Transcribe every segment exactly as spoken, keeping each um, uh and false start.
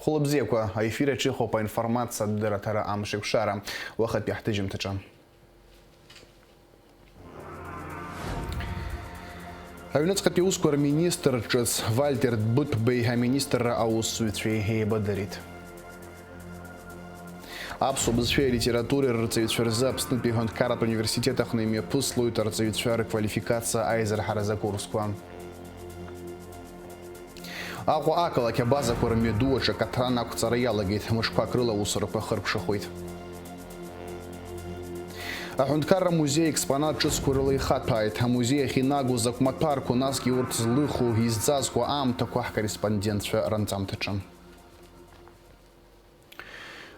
Хәлыбзиақәа, аефир аҿы иҟоуп аинформациатә дырраҭара Амшеикәшара. Уахатәи ҳҭыжьымҭаҿы. Аҩныҵҟатәи аусқәа рминистр ҿыц Вальтер Дбыҭәбеи аминистрра аусзуҩцәеи еибадырит. Аԥсуа бызшәеи алитературеи рырҵаҩцәа рзы Аԥснытәи аҳәынҭқарратә университет аҟны имҩаԥыслоит арҵаҩцәа рквалификациа аизырҳаразы акурсқәа. Аҟәа ақалақь абазақәа рмҩаду аҿы акаҭран ақәҵара иалагеит, мышқәак рыла аусурақәа хыркәшахоит. Аҳәынҭқарра амузеи аекспонат ҿыцқәа рыла ихаҭәааит. Амузеи ахь инагоу закә маҭәарқәоу, насгьы урҭ злыху, изҵазкуа аамҭақәа ҳкорреспондентцәа ранҵамҭаҿы.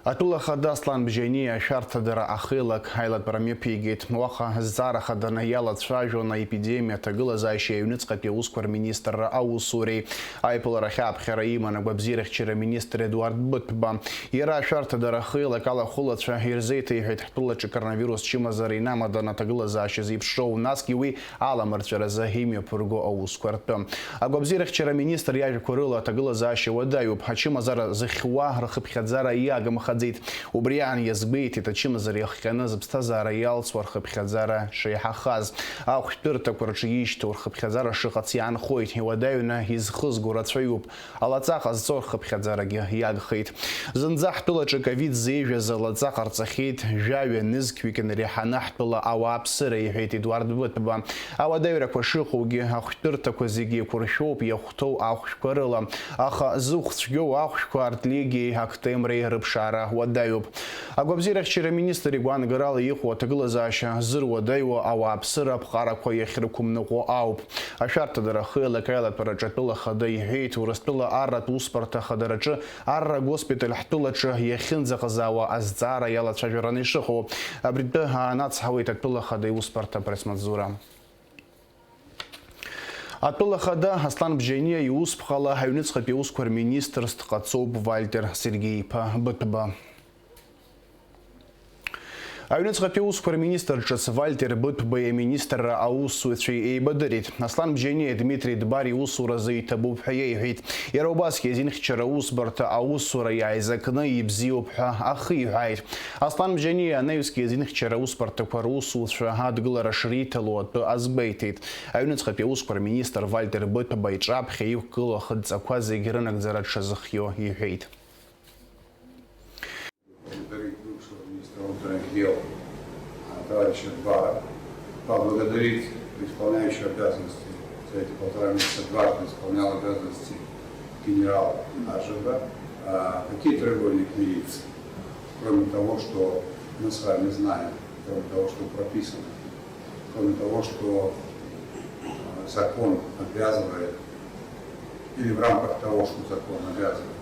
Атәыла ахада Аслан Бжьаниа ашәарҭадара ахеилак аилатәара мҩаԥигеит. Уаҟа зҵаара хаданы иалацәажәон аепидемиа аҭагылазаашьеи аҩныҵҟатәи аусқәа рминистрра аусуреи. Аиԥыларахь ааԥхьара иман агәабзиарахьчара министр Едуард Быҭәба. Иара ашәарҭадара ахеилак алахәылацәа ирзеиҭеиҳәеит ҳтәылаҿы коронавирус чымазара инамаданы аҭагылазаашьа зеиԥшроу, насгьы уи аламырҵәаразы имҩаԥырго аусқәа ртәы. Агәабзиарахьчара аминистр иажәақәа рыла, аҭагылазаашьа уадаҩуп, ачымазара зыхьуа рхыԥхьаӡара иагымхаӡеит. Убри аан иазгәеиҭеит, ачымазара иахҟьаны зыԥсҭазаара иалҵуа рхыԥхьаӡара шеиҳахаз. Ахәшәтәырҭақәа рҿы ишьҭоу рхыԥхьаӡара шыҟац иаанхоит, иуадаҩны изхызго рацәаҩуп. Алаҵа ҟазҵо рхыԥхьаӡарагьы иагхеит. Зынӡа ҳтәылаҿы ковид зеижәыз алаҵа ҟарҵахьеит, жәаҩа нызқьҩык инареиҳаны ҳтәыла ауааԥсыра, иҳәеит Едуард Быҭәба. Ауадаҩрақәа шыҟоугьы, ахәшәтәырҭақәа зегьы еиқәыршәоуп иахәҭоу ахәшәқәа рыла, аха зыхә цәгьоу ахәшәқәа артлегиеи актемреи рыԥшаара уадаҩуп. Агәабзиарахьчара аминистр игәаанагарала иҟоу аҭагылазаашьа зыруадаҩуа ауааԥсыра аԥҟарақәа иахьрықәымныҟәо ауп. Ашәарҭадара ахеилак аилатәараҿы атәыла ахада иҳәеит, Урыстәыла арратә усбарҭа ахадараҿы арра госпиталь ҳтәылаҿы иахьынӡаҟазаауа азҵаара иалацәажәараны ишыҟоу. Абритәы аанацҳауеит атәыла ахада иусбарҭа апресс-маҵзура. Атәыла ахада Аслан Бжьаниа иусԥҟала аҩныҵҟатәи аусқәа рминистрс дҟаҵоуп Вальтер Сергеи-иԥа Быҭәба. Аҩныҵҟатәи аусқәа рминистр ҿыц Вальтер Быҭәбеи аминистрра аусзуҩцәеи еибадырит. Аслан Бжьаниа Дмитри Дбар иусуразы иҭабуп ҳәа иеиҳәеит. Иара убасгьы азинхьчара усбарҭа аусура иааизакны ибзиоуп ҳәа ахиҳәааит. Аслан Бжьаниа анаҩсгьы азинхьчара усбарҭақәа русуцәа адгылара шриҭало атәы азгәеиҭеит. Аҩныҵҟатәи аусқәа рминистр Вальтер Быҭәба иҿаԥхьа иқәгылоу ахыдҵақәа зегь рынагӡара дшазыхиоу иҳәеит. Поблагодарить бывшего министра внутренних дел, а, товарища Дбара, поблагодарить исполняющего обязанности, за эти полтора месяца дважды исполнял обязанности генерала Аджеба. А, какие требования к милиции? Кроме того, что мы с вами знаем, кроме того, что прописано, кроме того, что, э, закон обязывает, или в рамках того, что закон обязывает,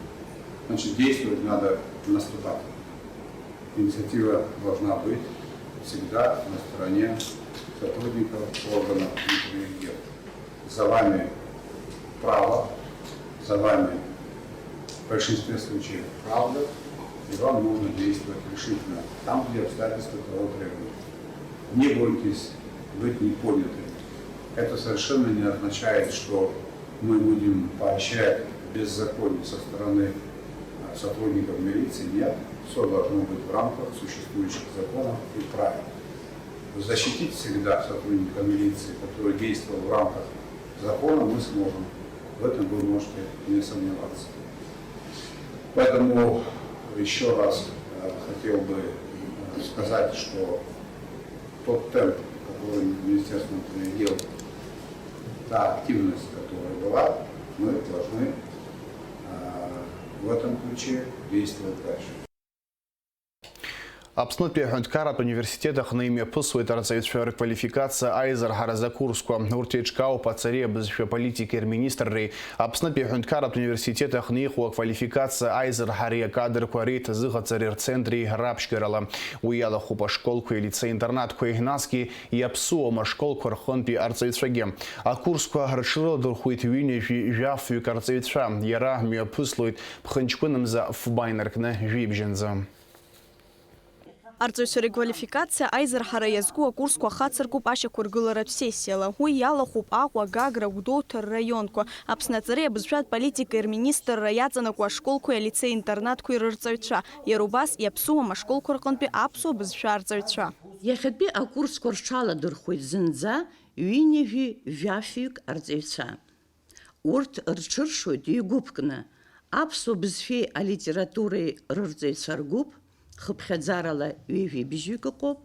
значит, действовать надо наступательно. Инициатива должна быть всегда на стороне сотрудников органов внутренних дел. За вами право, за вами в большинстве случаев правда, и вам нужно действовать решительно там, где обстоятельства того требуют. Не бойтесь быть непонятыми. Это совершенно не означает, что мы будем поощрять беззаконие со стороны, э, сотрудников милиции. Нет, все должно быть в рамках существующих законов и правил. Защитить всегда сотрудника милиции, который действовал в рамках закона, мы сможем. В этом вы можете не сомневаться. Поэтому еще раз, э, хотел бы, э, сказать, что тот темп, который Министерство внутренних дел, та активность, которая была, мы должны, э, в этом ключе действовать дальше. Аԥснытәи аҳәынҭқарратә университет аҟны имҩаԥысуеит арҵаҩцәа рквалификациа аизырҳаразы акурсқәа. Урҭ еиҿкаауп аҵареи абызшәа политикеи рминистрреи, Аԥснытәи аҳәынҭқарратә университет аҟны иҟоу аквалификациа аизырҳареи акадрқәа реиҭазыҟаҵареи рцентри раԥшьгарала. Уи иалахәуп ашколқәеи алицеи-интернатқәеи, насгьы иаԥсуам ашколқәа рҟынтәи арҵаҩцәагьы. Акурсқәа рыҽрыладырхәуеит ҩынҩажәи жәафҩык арҵаҩцәа. Иара мҩаԥыслоит ԥхынҷкәынамза фба инаркны жәибжьынӡа. Арҵаҩцәа реквалификациа аизырҳара иазку акурсқәа хацыркуп ашьақәыргыларатә сессиала. Уи иалахәуп Аҟәа, Гагра, Гәдоуҭа рраионқәа. Аԥсны аҵареи абызшәатә политикеи рминистрра иаҵанакуа ашколқәеи алицеи-интернатқәеи рырҵаҩцәа, иара убас иаԥсуам ашколқәа рҟынтәи аԥсуа бызшәа арҵаҩцәа. Иахьатәи акурсқәа рҽаладырхәеит зынӡа ҩынҩажәи жәафҩык арҵаҩцәа. Урҭ рҽыршоит ҩ-гәыԥкны, аԥсуа бызшәеи алитературеи рырҵаҩцәа ргәыԥ, хыԥхьаӡарала ҩажәи бжьҩык ыҟоуп,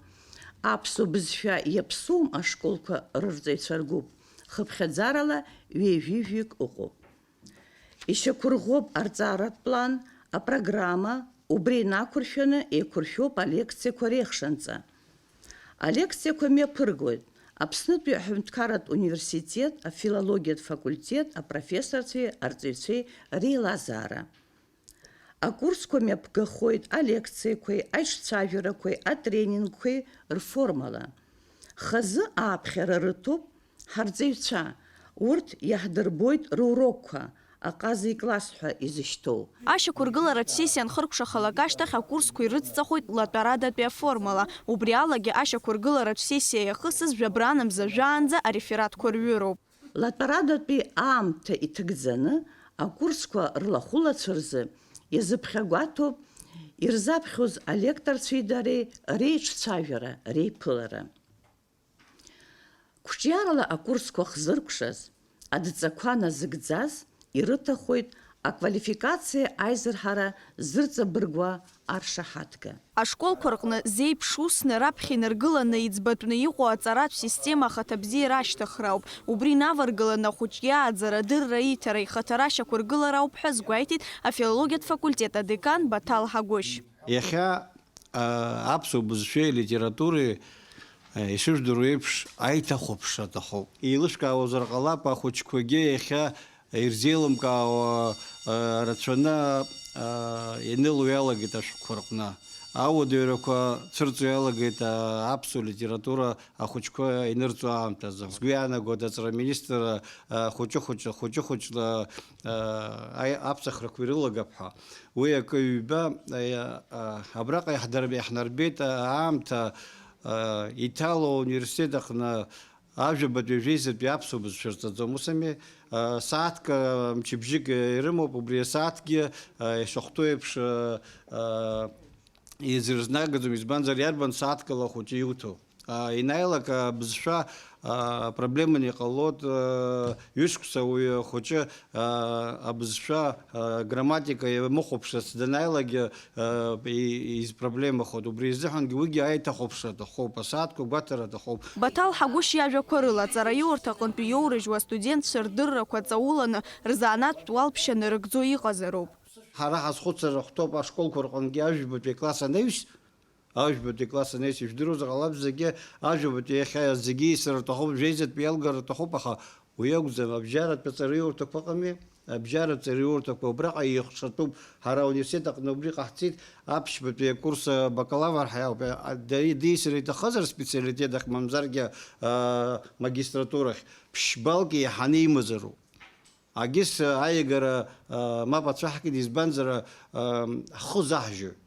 аԥсуа бызшәа иаԥсуам ашколқәа рырҵаҩцәа ргәыԥ, хыԥхьаӡарала ҩажәи жәаҩык ыҟоуп. Ишьақәырӷәӷәоуп арҵаратә план, апрограмма, убри инақәыршәаны еиқәыршәоуп алекциақәа реихшанҵа. Алекциақәа мҩаԥыргоит Аԥснытәи аҳәынҭқарратә университет афилологиатә факультет апрофессорцәеи арҵаҩцәеи реилазаара. Акурсқәа мҩаԥгахоит алекциақәеи аиҿцәажәарақәеи атренингқәеи рформала. Хазы ааԥхьара рыҭоуп ҳарҵаҩцәа, урҭ иаҳдырбоит рурокқәа, аҟаза икласс ҳәа изышьҭоу. Ашьақәыргыларатә сессиа анхыркәшахалак ашьҭахь акурсқәа ирыцҵахоит латәарадатәи аформала. Убри алагьы ашьақәыргыларатә сессиа иахысыз жәабранамза жәаанӡа арефератқәа рҩыроуп. Латәарадатәи аамҭа иҭагӡаны акурсқәа рлахәылацәа рзы иазыԥхьагәаҭоуп ирзаԥхьоз алекторцәеи дареи реиҿцәажәара, реиԥылара. Қәҿиарала акурсқәа хзыркәшаз, адҵақәа назыгӡаз ирыҭахоит аквалификациа аизырҳара зырҵабыргуа аршаҳаҭга. Ашколқәа рҟны зеиԥш усны раԥхьа инаргыланы иӡбатәны иҟоу аҵаратә система ахаҭабзиара ашьҭыхра ауп. Убри инаваргыланы ахәыҷ иааӡара, адырра иҭара, ихаҭара ашьақәыргылара ауп ҳәа азгәеиҭеит афилологиатә факультет адекан Баҭал Ҳагәышь. Иахьа, аа, аԥсуа бызшәеи алитературеи, аа, ишыжәдыруа еиԥш, аиҭахәаԥшра аҭахуп. Еилышәкаауазар ҟалап, ахәыҷқәагьы иахьа ирзеилымкаауа, аа, рацәаны, аа, ианыло иалагеит ашәҟәқәа рҟны. Ауадаҩрақәа цәырҵуа иалагеит, аа, аԥсуа литература ахәыҷқәа инырҵо аамҭазы. Сгәы иаанагоит, аҵара министр, аа, хәыҷы-хәыҷы, хәыҷы-хәыҷла, аа, аи-, аԥсахрақәа ирылагап ҳәа. Уи акы-ҩба, аи-, а, абраҟа иаҳдыр-, иаҳнарбеит, а, аамҭа, а, иҭало ауниверситет аҟны ажәабатәи, ажәеизатәи аԥсуа бызшәа рҵаӡом, ус ами? А, сааҭк, а, мчыбжьык ирымоуп, убри асааҭкгьы, а, ишахәҭоу еиԥш, а, а, изырзнагаӡом, избанзар, иарбан сааҭкала ахәыҷы иуҭо? А, ианааилак, а, бызшәа, а, проблеманы иҟалоит, а, ҩышықәса уи ахәыҷы, а, абызшәа, а, грамматика имыхәаԥшырц данааилак, а, и-, изпроблемахоит. Убри изыҳәангьы уигьы аиҭахәаԥшра аҭахуп, асааҭқәа гәаҭара аҭахуп. Баҭал Ҳагәышь иажәақәа рыла, аҵараиурҭа аҟынтәи иоурыжьуа астудентцәа рдыррақәа ҵауланы, рзанааҭтә уалԥшьа нарыгӡо иҟазароуп. Ҳара ҳазхәыцыр ахәҭоуп ашколқәа рҟынгьы ажәабатәи акласс анаҩс, Ажәбатәи акласс анаҩс ижәдыруазар ҟалап зегьы, ажәабатәи иахьа зегьы исыр рҭахуп, жәеизатәи иалгар рҭахуп, аха уи акәӡам, абжьаратәи аҵараиурҭақәа ыҟами, абжьаратәи аҵараиурҭақәа убраҟа еихшатәуп, ҳара ауниверситет аҟны убри ҟаҳҵеит, аԥшьбатәи акурс бакалавр ҳәа ауп, а, ди-, дисыр иҭахызар специалитет ахь, мамзаргьы, а, магистратурахь, ԥшьбалк еиҳаны имазароуп. Агьыс аиагара, а, мап ацәаҳкит, избанзар, а, ҳхы заҳжьоит.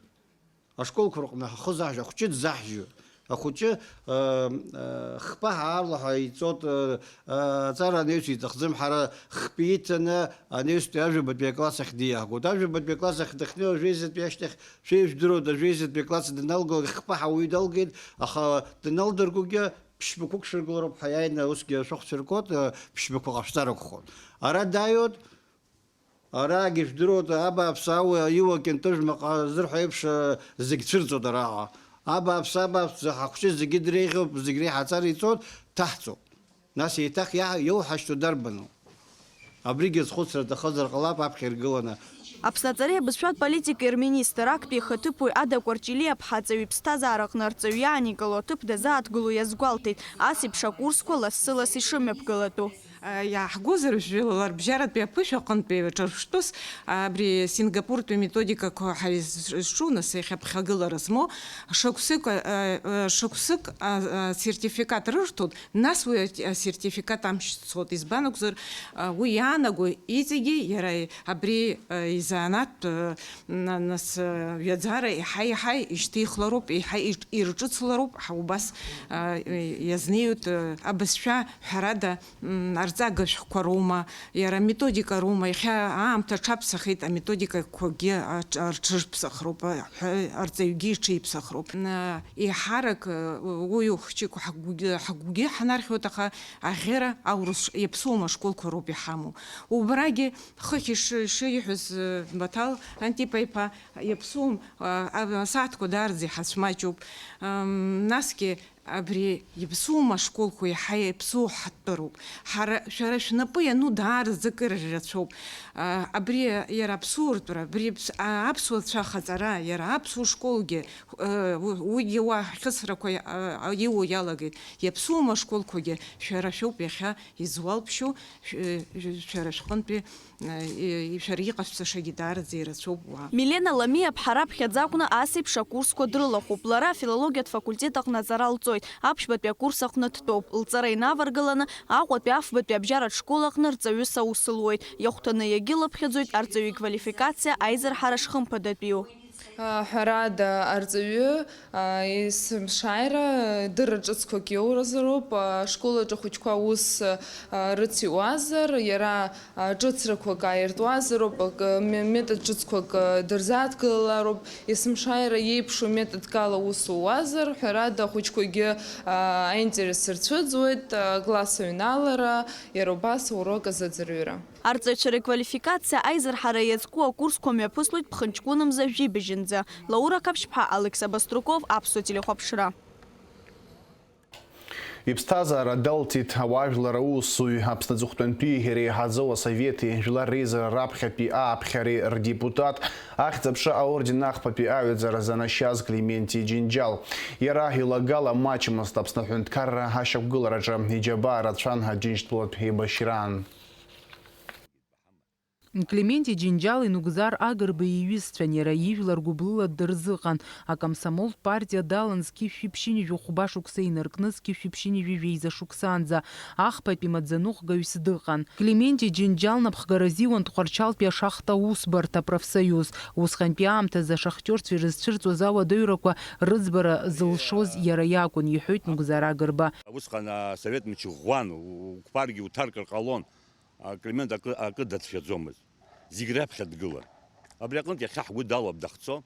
Ашколқәа рҟны ҳхы заҳжьо, ахәҷы дзаҳжьо. Ахәҷы, э, э, хԥа ҳаарлаҳәа иҵот, э, э, аҵара анаҩс иҭахӡам, ҳара хԥа иҭаны анаҩстәи ажәабатәи акласс ахь диаҳгоит. Ажәабатәи акласс ахь дахьнеиуа, жәеизатәи ашьҭахь, шәеижәдыруада, жәеизатәи акласс даналгалак хԥа ҳауаҩы далгеит, аха даналдыргогьы ԥшьбақәак шәыргылароуп ҳәа иааины усгьы ашәахәа шәыргоит, э, ԥшьбақәа ҟашәҵар акәхоит. Ара дааиуеит, Арагьы ижәдыруада, абааԥс, ауа, иуа, кьынтыжә маҟа зырҳәо еиԥш, зегь цәырҵуеит араҟа. Абааԥс, абааԥс, ҳахәҷы зегьы дреиӷьуп, зегь реиҳа аҵара иҵоит, ҭаҳҵоит. Нас еиҭах иа-, иоуҳашьҭоу дарбану? Абригьы азхәыцра аҭахызар ҟалап аԥхьа иргыланы. Аԥсны аҵареи абызшәатә политикеи рминистр, актәи ихаҭыԥуаҩ Ада Кәарҷелиаԥҳа аҵаҩы иԥсҭазаараҟны арҵаҩы иааникыло аҭыԥ дазааҭгыло иазгәалҭеит, ас еиԥш акурсқәа лассы-ласс ишымҩаԥгалатәу. Иааҳгозар, жәларбжьаратәи аԥышәа аҟынтәи ҿырԥштәыс абри Сингапуртәи методикақәа ҳәа изҿу, нас иахьа ԥхьагылара змоу, шықәсык, шықәсык асертификат рырҭоит, нас уи асертификат амч цоит. Избан акәзар, уи иаанаго иҵегьы иара абри изанааҭтә, нас, ҩаӡара еиҳа-еиҳа ишьҭихлароуп, еиҳа ирҿыцлароуп, ҳа убас иазнеиуеит абызшәа, ҳәарада, арҵага шәҟәқәа роума, иара аметодика роума, иахьа аамҭа аҽаԥсахеит, аметодикақәагьы аҽ-, рҽырԥсахроуп, ҳәа арҵаҩгьы иҽиԥсахроуп. Еиҳарак, уи хәыҷык ҳгәгьы, ҳгәгьы ҳнархьуеит, аха аӷьыра аурыс, иаԥсуама школқәа роуп иҳамоу. Убрагьы хыхь иш-, ишиҳәаз, Баҭал Антипа-иԥа, иаԥсуам, асааҭқәа даараӡа иҳацәмаҷуп. Насгьы Абри иаԥсуоума ашколқәа, иаҳа иаԥсоу ҳтәыроуп. Ҳара, шәара шәнапы иану даараӡа акыр ирацәоуп. А, абри иара аԥсуа ртәра, абри аԥс-, а, аԥсуа цәа хаҵара, иара аԥсуа школгьы, э, у-, уигьы уа ҳхьысрақәа, а, а, иуо иалагеит. Иаԥсуоума ашколқәагьы, шәара шәоуп иахьа изуалԥшьоу, шә-, э, шәара шәҟынтәи Э, шәара иҟашәҵашагьы даараӡа ирацәоуп уа. Милена Ламиа-ԥҳа раԥхьаӡа акәны ас еиԥш акурсқәа дрылахәуп. Лара афилологиатә факультет аҟны аҵара лҵоит, аԥшьбатәи акурс аҟны дтәоуп. Лҵара инаваргаланы, Аҟәатәи афбатәи абжьаратә школ аҟны рҵаҩыс аус луеит. Иахәҭаны иагьылыԥхьаӡоит арҵаҩы иквалификациа аизырҳара шхымԥадатәиу. Ҳәарада, арҵаҩы, есымшааира дырра ҿыцқәак иоуразароуп, ашкол аҿы ахәыҷқәа аус рыциуазар, иара ҿыцрақәак ааиртуазароуп, акы, ме-, метод ҿыцқәак дырзааҭгылалароуп, есымшааира иеиԥшу методк ала аус ууазар, ҳәарада, ахәыҷқәагьы аинтерес рцәыӡуеит, акласс аҩналара, иара убас аурок азыӡырҩра. Арҵаҩцәа реквалификациа аизырҳара иазку акурсқәа мҩаԥыслоит ԥхынҷкәынамза жәибжьынӡа. Лаура Қаԥшьԥҳа, Алекса Баструков, Аԥсуа телехәаԥшра. Иԥсҭазаара далҵит ауаажәлар аусзуҩ, Аԥсны аҵыхәтәантәи иреиҳаӡоу асовет жәлар реизара раԥхьатәи ааԥхьареи рдепутат, Ахьӡ-аԥша аорден ахԥатәи аҩаӡара занашьаз Клементи Џьынџьал. Иара илагала маҷмызт Аԥсны аҳәынҭқарра ашьақәгылараҿы, иџьабаа рацәан Аџьынџьтәылатә еибашьраан. Клементи Џьынџьал Инугзар Агрба иҩызцәан, иара ижәлар гәыблыла дырзыҟан. Акомсомолтә партиа далан зқьышә ԥшьынҩажәи хәба шықәса инаркны зқьышә ԥшьынҩажәи жәеиза шықәсаанӡа ахԥатәи маӡаныҟәгаҩыс дыҟан. Клементи Џьынџьал напхгара азиуан Тҟәарчалтәи ашахта аусбарҭа профсоиуз. Усҟантәи аамҭазы ашахтиорцәа ирызцәырҵуаз ауадаҩрақәа рыӡбара зылшоз иара иакәын, иҳәоит Нугзар Агрба. Усҟан асовет мчы ӷәӷәан, у-, уқәԥаргьы уҭаркыр ҟалон. А, Клемент акы, акы дацәшәаӡомызт. Зегь раԥхьа дгылан. Абри аҟынтә иахьа ҳгәы далоуп дахьцо.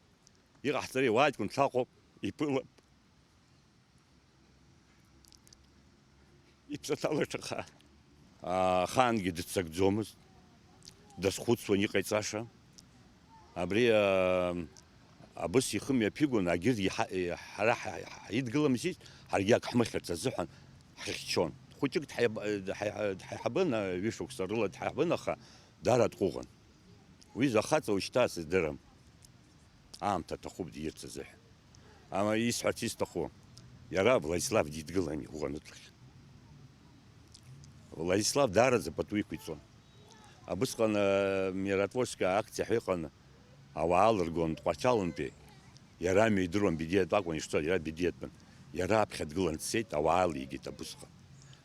Иҟаҳҵари, уааҷкәын дҭаҟоуп, иԥылап. Иԥсаҭа лаҽаха. Ахаангьы дыццакӡомызт. Дазхәыцуан иҟаиҵаша. Абри, аа, абыс ихы мҩаԥигон, агьырҭ иҳа-, ҳара ҳа-, ҳаидгыламызт, ҳаргьы ак ҳмыхьырц азыҳәан ҳхьчон. Хәыҷык дҳаиаб-, дҳаи-, дҳаиҳабын, ҩышықәса рыла дҳаиҳабын, аха дара дҟәыӷан. Уи заҟа хаҵоу шьҭа сыздырам. Аамҭа аҭахуп диирц азыҳәан. Ама исҳәарц исҭаху, иара Владислав дидгылан иӷәӷәаны дыԥхьан. Владислав даараӡа пату иқәиҵон. Абысҟан, э, миротворческая акциа ҳәа иҟан, ауаа алыргон Тҟәарчалнтәи. Иара амҩа идыруан, Бедиатә акәын ишцоз, иара Бедиатәын. Иара аԥхьа дгылан дцеит, ауаа алигеит абысҟан.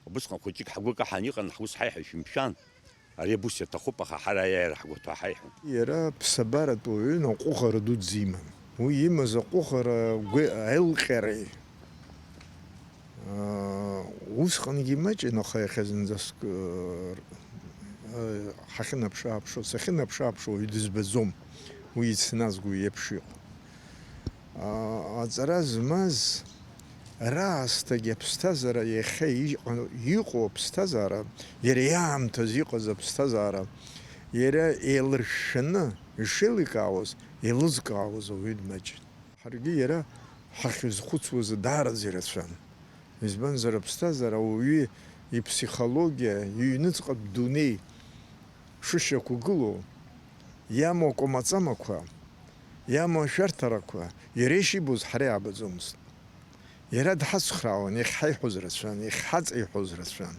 Абысҟан хәыҷык ҳгәы каҳан иҟан, ҳус ҳаиҳәа шәымшәан. Ари абус иаҭахуп, аха ҳара аиааира ҳгәаҭо ҳаиҳәон. Иара ԥсабаратә уаҩын, аҟәыӷара дуӡӡа иман. Уи имаз аҟәыӷара гәе-, аилҟьареи, аа, усҟангьы имаҷын, аха иахьа зынӡаск, ыы, ыы, ҳахьынаԥшы-ааԥшуа, сахьынаԥшы-ааԥшуа уаҩ дызбаӡом. Уи ицназго еиԥш иҟоуп. А-, аҵара змаз раасҭагь аԥсҭазаара иахьа иҟа-, иҟоу аԥсҭазаара, иара иаамҭаз иҟаз аԥсҭазаара, иара еилыршәшәаны ишеиликаауаз, еилызкаауаз ауаҩы дмаҷын. Ҳаргьы иара ҳахьызхәыцуаз даараӡа ирацәан. Избанзар, аԥсҭазаара ауаҩы иԥсихологиа, иҩныҵҟатә дунеи шышьақәгылоу, иамоу акәамаҵамақәа, иамоу ашәарҭарақәа, иара ишибоз ҳара иаабаӡомызт. Иара дҳацхраауан, иахьҳаиҳәоз рацәан, иахьҳаҵеиҳәоз рацәан.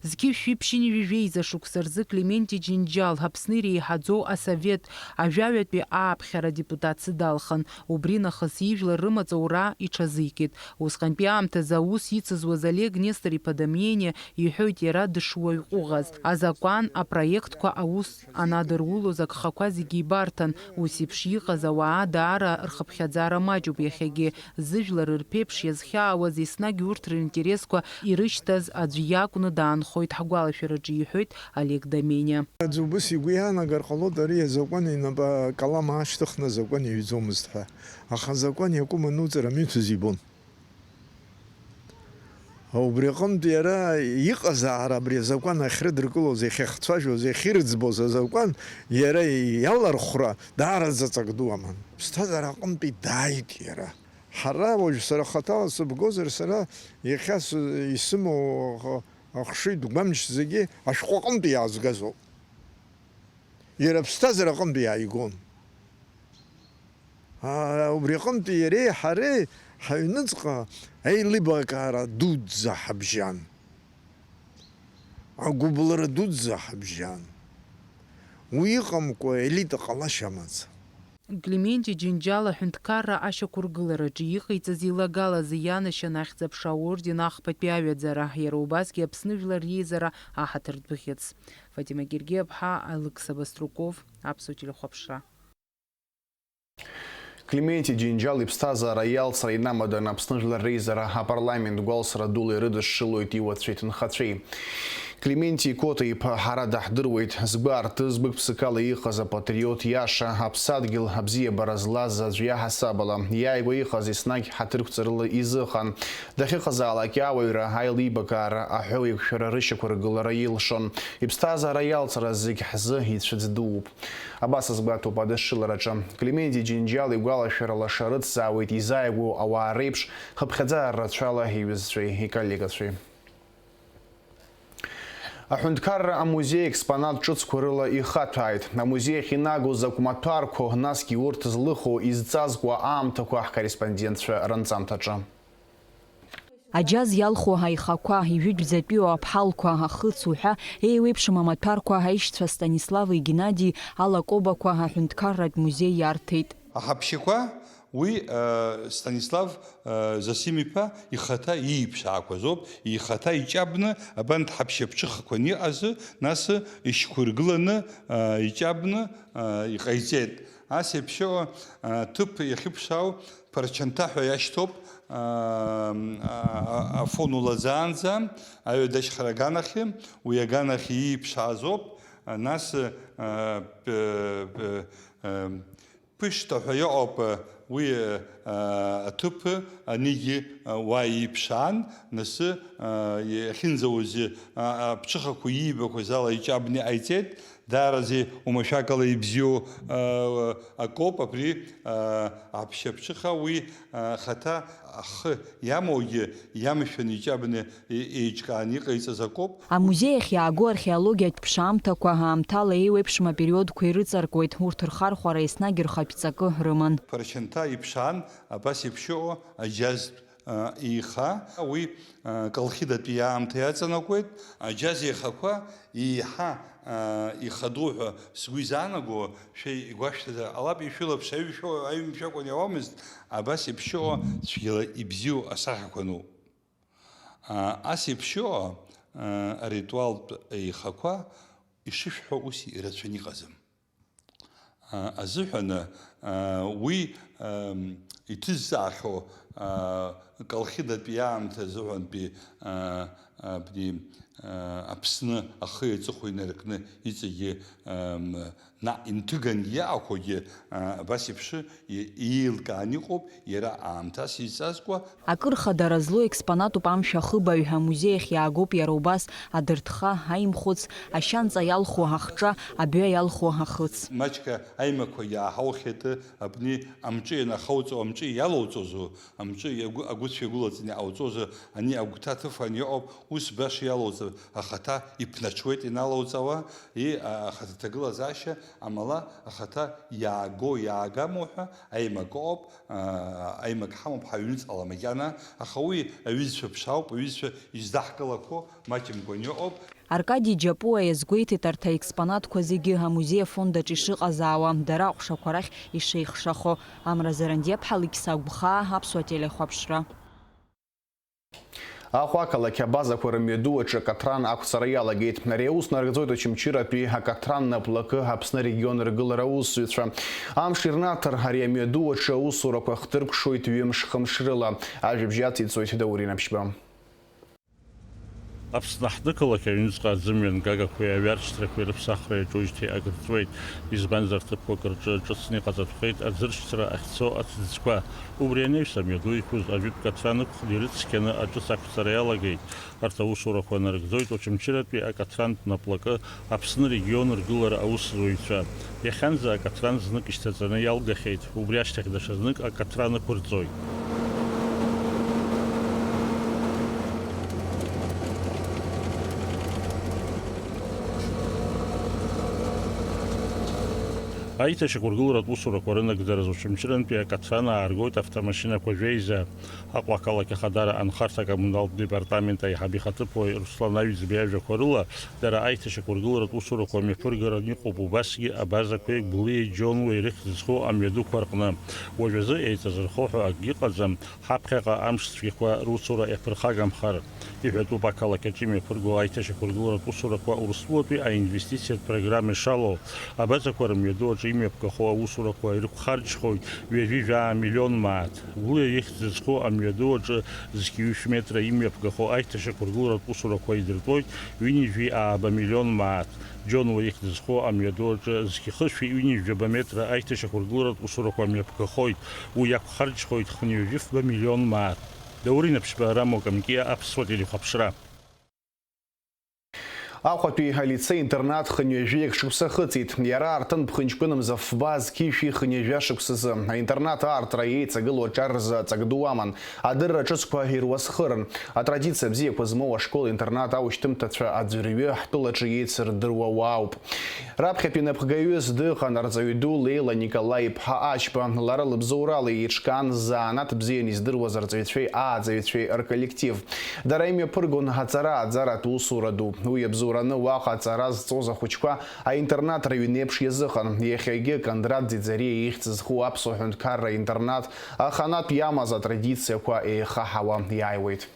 Зқьи шәи ԥшьынҩажәи жәеиза шықәса рзы Клементи Џьынџьал Аԥсны иреиҳаӡоу асовет ажәаҩатәи ааԥхьара адепутатс далхын. Убри нахыс ижәлар рымаҵ аура иҽазикит. Усҟантәи аамҭазы аус ицызуаз Олег Нестор-иԥа Домениа иҳәоит иара дышуаҩ ҟәыӷаз. Азакәан апроектқәа аус анадырулоз агхақәа зегьы ибарҭан. Ус еиԥш иҟаз ауаа даара рхыԥхьаӡара маҷуп иахьагьы. Зыжәлар рԥеиԥш иазхьаауаз, еснагь урҭ ринтересқәа ирышьҭаз аӡә иакәны даанхоит ҳгәалашәараҿы, иҳәоит Олег Домениа. Аӡә убыс игәы иаанагар ҟалоит, ари азакәан инапы акалам аашьҭыхны азакәан иҩӡомызт ҳәа. Аха азакәан иакәым ануҵара амҩаԥаз ибон. Убри аҟынтә иара иҟазаара абри азакәан ахьрыдыркылоз, иахьахцәажәоз, иахьырӡбоз азакәан иара иалархәра даара заҵак ду аман. Ԥсҭазаара аҟынтәи дааит иара. Ҳара уажә сара хаҭала сыбгозар, сара иахьа сы-, исымоу ахшыҩ дгәамч зегьы ашәҟәы аҟынтәи иаазгазоуп. Иара аԥсҭазаара аҟынтәи иааигон. Аа, убри аҟынтәи иареи ҳареи ҳаҩныҵҟа аилибакаара дуӡӡа ҳабжьан. Агәыблра дуӡӡа ҳабжьан. Уи иҟамкәа елита ҟалашьа амаӡам. Клементи Џьынџьал аҳәынҭқарра ашьақәыргылараҿы иҟаиҵаз илагалазы ианашьан Ахьӡ-аԥша аорден ахԥатәи аҩаӡара, иара убасгьы Аԥсны Жәлар Реизара аҳаҭыртә бӷьыц. Фатима Гергиаԥҳа, Алықьса Баструков, Аԥсуа телехәаԥшра. Клементи Џьынџьал иԥсҭазаара иалҵра инамаданы Аԥсны Жәлар Реизара апарламент гәалсра дула ирыдышшылоит иуацәеи ҭынхацәеи. Клементи Кота-иԥа ҳара даҳдыруеит, згәы аарты, збык-ԥсыкала иҟаз апатриот иаша, аԥсадгьыл абзиабара злаз аӡә иаҳасабала, иааигәа иҟаз еснагь ҳаҭырқәҵарыла изыҟан. Дахьыҟазаалак ауаҩра аилибакаара аҳәоу еиқәшәара рышьақәыргылара илшон. Иԥсҭазаара иалҵра зегь ҳзы ицәыӡ дууп. Абас азгәаҭоуп адышшылараҿы. Клементи Џьынџьал игәалашәара лаша рыцзаауеит изааигәоу ауаа реиԥш, хыԥхьаӡара рацәала иҩызцәеи иколлегацәеи. Аҳәынҭқарра амузеи експонат ҿыцқәа рыла ихаҭәааит. Амузеи ахь инагоу закә маҭәарқәоу, насгьы урҭ злыху, изҵазкуа аамҭақәа ҳкорреспондентцәа ранҵамҭаҿы. Аџьаз иалху аихақәа, ижәытәӡатәиу аԥҳалқәа, ахыц уҳәа еиуеиԥшым амаҭәарқәа аишьцәа Станислави Геннади алакобақәа аҳәынҭқарратә музеи иарҭеит. Аҳаԥшьақәа уи, э, Станислав, э, Зосим-иԥа ихаҭа ииԥшаақәаз ауп, ихаҭа иҷабны абанҭ ҳаԥшьаԥҽыхақәа аниҟазы, нас ишьқәыргыланы, э, иҷабны, э, иҟаиҵеит. Ас еиԥшьоу, э, ҭыԥ иахьыԥшаау Ԥарчанҭа ҳәа иашьҭоуп, аа, а, а, Афон улаӡаанӡа, аҩадашьхара аганахьы, уи аганахь ииԥшаазоуп, а, нас, а, п-, п-, а, Ԥышҭа ҳәа иҟоуп, а, уи, а, аҭыԥ, анигьы, а, уа ииԥшаан, нас, а, иахьынӡауз, а, аԥҽыхақәа иибақәаз ала иҷабны иҟаиҵеит, Даараӡа умашәакала ибзиоу, а, акоуп абри, а, аԥшьаԥҽыха, уи, а, хаҭа ахы иамоугьы иамшәан иҷабны е-, еиҿкааны иҟаиҵаз акоуп. Амузеи ахь иаагоу археологиатә ԥшаамҭақәа аамҭала еиуеиԥшым апериодқәа ирыҵаркуеит, урҭ рхархәара еснагь рхатә ҵакы рыман. Ԥарчанҭа иԥшаан абас еиԥш иҟоу аџьазтә а, еиха, уи, а, Колхидатәи аамҭа иаҵанакуеит. Аџьаз еихақәа еиҳа, а, ихадоу ҳәа сгәы изаанаго, шәа игәашәҭазар ҟалап, ишәылаԥш аҩ-, шәо-, аҩымшәакәан иауамызт, абас еиԥш иҟоу цәгьала ибзиоу асахьақәа ануп. А, ас еиԥш иҟоу, а, аритуалтә еихақәа ишышәҳәо ус ирацәаны иҟаӡам. А, азыҳәан, а, уи, ам, иҭызҵаахьоу, а, Колхидатәи аамҭа азыҳәантәи, а, абни, а, Аԥсны ахи аҵыхәеи инаркны иҵегьы, ам, наҟ инҭыгангьы иаақәагьы, а, абас еиԥш и-, иеилкааны иҟоуп, иара аамҭас изҵазкуа. Акыр хадара злоу експонатуп амшә ахыбаҩ, амузеи ахь иаагоуп иара убас адыртха, аимхәыц, ашьанҵа иалху ахҿа, абҩа иалху ахыц. Маҷк аимақәа иааҳаухьеит, абни амҿы ианахауҵо, амҿы иалоуҵозу, амҿы иагәы-, агәыцә иагәылаҵаны иҟауҵозу, ани агәҭа ҭыфан иҟоуп, Ус баша иалоуҵар, ахаҭа иԥнаҽуеит иналоуҵауа, и, а, ахаҭа ҭагылазаашьа, амала ахаҭа иааго, иаагамоу ҳәа аимак ыҟоуп, а, аимак ҳамоуп ҳаҩныҵҟала макьана, аха уи аҩызцәа ԥшаауп, аҩызцәа издаҳкылақәо маҷымкәан иҟоуп. Аркади Џьапуа иазгәеиҭеит арҭ аекспонатқәа зегьы амузеи афонд аҿы ишыҟазаауа, дара аҟәшақәа рахь ишеихшахо. Амра Зарандиаԥҳа, Лықьса Агәхаа, Аԥсуа телехәаԥшра. Аҟәа ақалақь абазақәа рымҩаду аҿы акаҭран ақәҵара иалагеит. Ари аус нарыгӡоит Очамчыратәи акаҭран наплакы Аԥсны арегион ргылара аусзуҩцәа. Амш ирнаҭар, ари амҩаду аҿы аусурақәа хҭыркәшоит ҩымш-хымш рыла. Ажәабжь ациҵоит Даур Инаԥшьба. Аԥсны ҳнықалақь аҩныҵҟа аӡымҩан гагақәеи аҩаршьҭрақәеи рыԥсахра иаҿужьҭеи акыр ҵуеит, избанзар, ҭыԥқәак рҿы ҿыцны иҟаҵатәхеит аӡыршьҭра ахьцо аҭӡқәа. Убри анаҩс амҩаду иқәыз ажәытә каҭран ықәхны ирыцқьаны аҿыц ақәҵара иалагеит. Арҭ аусурақәа нарыгӡоит Очамчыратәи акаҭрантә наплакы Аԥсны регион ргылара аусзуҩцәа. Иахьанӡа акаҭран знык ишьҭаҵаны иалгахьеит, убри ашьҭахь даҽа знык акаҭран ықәырҵоит. Аиҭашьақәыргыларатә усурақәа рынагӡаразы Очамчырантәи акаҭран ааргоит автомашьынақәа жәеиза. Аҟәа ақалақь ахадара анхарҭа акоммуналтә департамент аиҳаб ихаҭыԥуаҩ Руслан Аҩӡба иажәақәа рыла, дара аиҭашьақәыргыларатә усурақәа мҩаԥыргараны иҟоуп убасгьы абазақәеи Гәлиеи Џьонуеи рыхьӡ зху амҩадуқәа рҟны. Уажәазы еиҵазырхо ҳәа акгьы ыҟаӡам, ҳаԥхьаҟа амш цәгьақәа русура иаԥырхагамхар. Иҳәатәуп ақалақь аҿы имҩаԥырго аиҭашьақәыргыларатә усурақәа Урыстәылатәи аинвестициатә программа ишалоу. Абазақәа рымҩаду аҿы имҩаԥгахо аусурақәа ирықәхарџьхоит ҩажәи жәаа миллион мааҭ. Гәлиа ихьӡ зху амҩаду аҿы зқьи ҩышә метра имҩаԥгахо аиҭашьақәыргыларатә усурақәа идыртәоит ҩынҩажәи ааба миллион мааҭ. Џьонуа ихьӡ зху амҩаду аҿы зқьи хышәи ҩынҩажәаба метра аиҭашьақәыргыларатә усурақәа мҩаԥгахоит. Уи иақәхарџьхоит хынҩажәифба миллион мааҭ. Даур Инаԥшьба, Рамо Камкиа, Аԥсуа телехәаԥшра. Аҟәатәи алицеи-интернат хынҩажәи акы шықәса хыҵит. Иара артын ԥхынҷкәынамза фба зқьи жәшәи хынҩажәа шықәсазы. Аинтернат аартра еиҵагылоу аҿар рзы аҵак ду аман. Адырра ҿыцқәа ируасхырын. Атрадициа бзиақәа змоу ашкол-интернат аушьҭымҭацәа аӡәырҩы ҳтәылаҿы еицырдыруа уаауп. Раԥхьатәи напхгаҩыс дыҟан арҵаҩы ду Леила Николаи-иԥҳа Ачба. Лара лыбзоурала еиҿкаан заанаҭ бзианы издыруаз арҵаҩцәеи ааӡаҩцәеи рколлектив. Дара имҩаԥыргон аҵара-ааӡаратә усура ду. Уи иабзоураны уаҟа аҵара зҵоз ахәыҷқәа аинтернат рыҩны еиԥш иазыҟан. Иахьагьы Кондрат Ӡиӡариа ихьӡ зху аԥсуа ҳәынҭқарра интернат аханатә иамаз атрадициақәа еихаҳауа иааиуеит.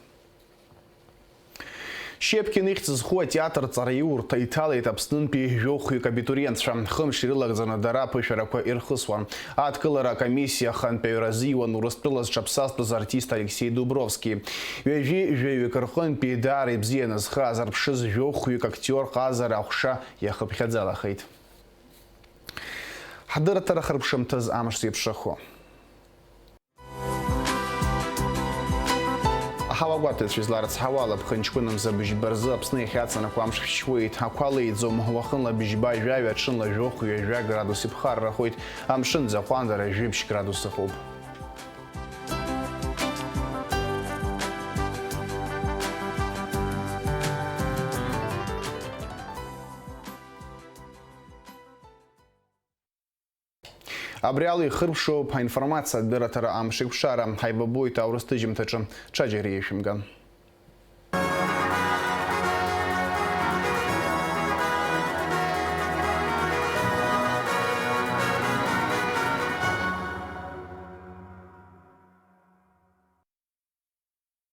Щепкин ихьӡ зху атеатр ҵараиурҭа иҭалеит Аԥснынтәи жәохәҩык абитуриентцәа. Хымш ирылагӡаны дара аԥышәарақәа ирхысуан. Адкылара акомиссиа ахантәаҩра азиуан Урыстәыла зҽаԥсазтәыз артист Алексеи Дубровски. Ҩажәи жәаҩык рҟынтәи даара ибзианы зхы аазырԥшыз жәохәҩык актиор ҟазара аҟәша иахыԥхьаӡалахеит. Ҳдырраҭара хыркәшамҭаз амш зеиԥшрахо. Аҳауагәаҭаҩцәа изларыцҳауа ала, ԥхынҷкәынамза быжьба рзы Аԥсны иахьаҵанакуа амш шәшьуеит. Ақәа леиӡом, уахынла быжьба жәаҩа, аҽынла жәохә ҩажәа градус иԥхаррахоит, амшын ӡахәандара жәибжь градус ыҟоуп. Абри ала ихыркәшоуп аинформациа адырраҭара амш еиқәшара. Ҳаибабоит аурыс ҭыжьымҭаҿы. Ҽаџьара еишәымган.